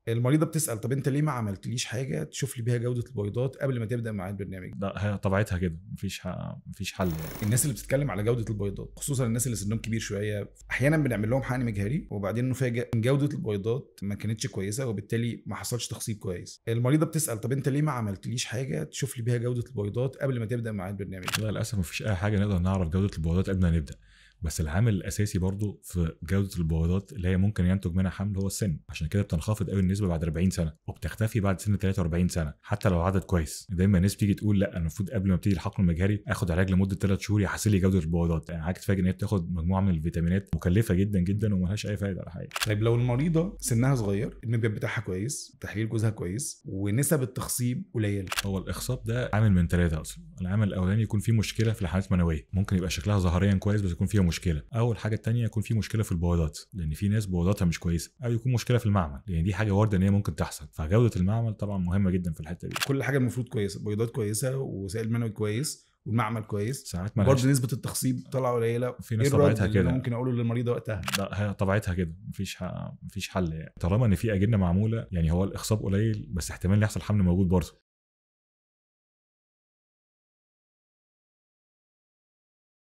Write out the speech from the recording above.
المريضة بتسال طب انت ليه ما عملتليش حاجة تشوف لي بيها جوده البيضات قبل ما تبدا معايا البرنامج؟ لا هي طبيعتها كده، مفيش حل يعني. الناس اللي بتتكلم على جوده البيضات خصوصا الناس اللي سنهم كبير شوية، احيانا بنعمل لهم حقن مجهري وبعدين نفاجئ ان جوده البيضات ما كانتش كويسة وبالتالي ما حصلش تخصيب كويس. المريضة بتسال طب انت ليه ما عملتليش حاجة تشوف لي بيها جوده البيضات قبل ما تبدا معايا البرنامج؟ لا للاسف مفيش اي حاجة نقدر نعرف جوده البيضات قبل ما نبدا، بس العامل الاساسي برضو في جوده البويضات اللي هي ممكن ينتج منها حمل هو السن، عشان كده بتنخفض قوي النسبة بعد 40 سنة وبتختفي بعد سن 43 سنة حتى لو عدد كويس. دايما الناس بتيجي تقول لا المفروض قبل ما ابتدي الحقن المجهري اخد علاج لمدة 3 شهور يحسن لي جوده البويضات، يعني حضرتك تفاجئ ان هي بتاخد مجموعة من الفيتامينات مكلفة جدا جدا وملهاش اي فايده على حاجة. طيب لو المريضة سنها صغير، المبيض بتاعها كويس، تحليل جوزها كويس، ونسب التخصيب قليله. هو الاخصاب ده عامل من 3 اصلا. العامل الاولاني يكون فيه مشكلة في الحالات المنوية، ممكن يبقى شكلها ظاهريا كويس بس يكون فيها مشكلة. اول حاجة الثانية يكون في مشكلة في البويضات لان في ناس بويضاتها مش كويسة، او يكون مشكلة في المعمل لان دي حاجة وارده ان هي ممكن تحصل. فجوده المعمل طبعا مهمة جدا في الحتة دي. كل حاجة المفروض كويسة، بيضات كويسة وسائل منوي كويس والمعمل كويس، ساعات برضه نسبه التخصيب طالعه قليله. في ناس طبيعتها كده، ممكن اقوله للمريضه وقتها؟ لا هي طبيعتها كده، مفيش حل يعني. طالما ان في اجنه معمولة يعني هو الاخصاب قليل بس احتمال يحصل حمل موجود برضه.